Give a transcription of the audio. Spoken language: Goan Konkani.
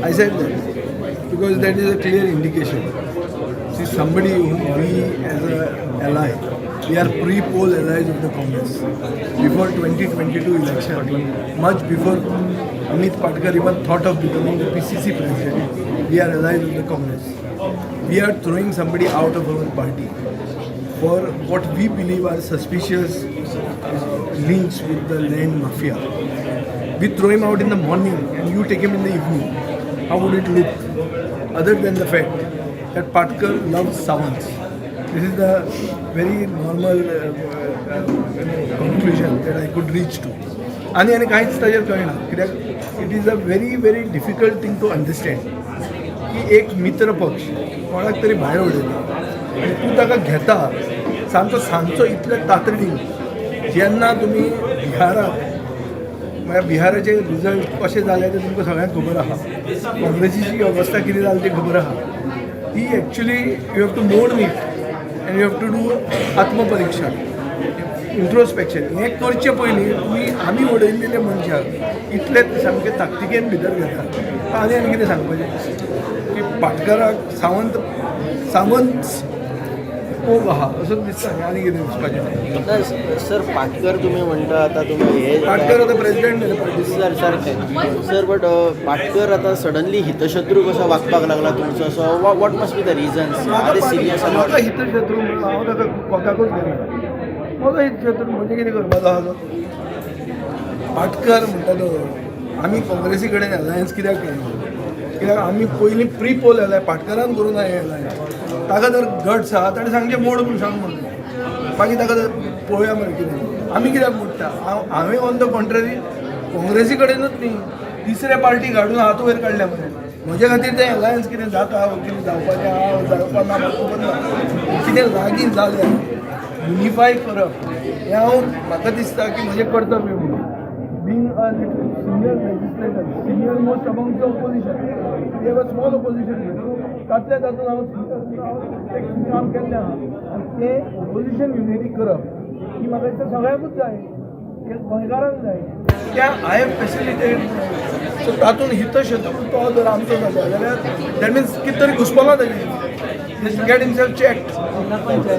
I said that because that is a clear indication. See, somebody whom we as a ally, we are pre-poll allies of the Congress. Before 2022 election, much before Amit Patkar even thought of becoming the PCC president, we are allies of the Congress. We are throwing somebody out of our party for what we believe are suspicious links with the land mafia. We throw him out in the morning and you take him in the evening. How would it look? Other than the fact that Patkar loves Savants. This is the very normal conclusion that I could reach to. आनी आनी कांयच ताजेर कळना, कित्याक it is a very very difficult thing to understand की एक मित्र पक्ष कोणाक तरी भायर उडयता आनी तूं ताका घेता सामको सांजचो इतले तातडीन. जेन्ना तुमी बिहाराक, म्हळ्यार बिहाराचे रिजल्ट कशे जाले ते तुमकां सगळ्यांक खबर आहा, काँग्रेसीची अवस्था कितें जाली ती खबर आहा. ती actually you have to mourn it and you have to do आत्मपरीक्षण, इंट्रोस्पेक्शन. हें करचे पयलीं तुमी आमी उडयल्ले मनशाक इतले सामके ताकतिकेन भितर घेता. आनी आनी कितें सांगपाचें की पाटकराक सावंत सावंत मोग आहा असो दिसता. आनी कितें दिसपाचें? ना सर, पाटकर तुम्ही म्हणता आता तुम्ही हे पाटकर आतां प्रेसिडेंट जाले पार्टी. सर, सारकें सर, बट पाटकर आतां सडनली हितशत्रू कसो वागपाक लागला तुमचो असो, what must be the reasons? Are they serious? म्हाका हितशत्रू म्हणून हांव ताका कोताकूच घेना. म्हजो हितशत्रू म्हणजे कितें करपाचो आहा तो? पाटकर म्हणटा तो, आमी काँग्रेसी कडेन अलायन्स कित्याक केलें? कित्याक आमी पयलीं प्री पोल अलाय पाटकरान करूं ना हें अलायन्स. ताका जर गट्स आहा, ताणें सांगचें मोड म्हूण सांग म्हणून, मागीर ताका पळोवया मरे कितें. आमी कित्याक मोडटा? हांव हांवें ऑन the contrary काँग्रेसी कडेनूच न्ही, तिसऱ्या पार्टी हाडून हात वयर काडल्या मरे. म्हजे खातीर तें अलायन्स कितें जाता, कितें जावपाचें आहा, जावपा ना, म्हाका खबर ना. कितें लागीं जालें, युनिफाय करप हें हांव म्हाका दिसता की म्हजें कर्तव्य म्हणून. Being a senior legislator, senior most among the opposition, we have a small opposition, तातल्या तातूंत हांव सिनियर, हांव तें काम केल्लें आहा आनी तें ओपोजिशन युनिटी करप ही म्हाका दिसता सगळ्यांकूच जाय, हें गोंयकारांक जाय. त्या I have facilitate, सो तातूंत हितशत्रू तो जर आमचो जाता जाल्यार that means कितें तरी घुसपलां ताजें. Get himself checked.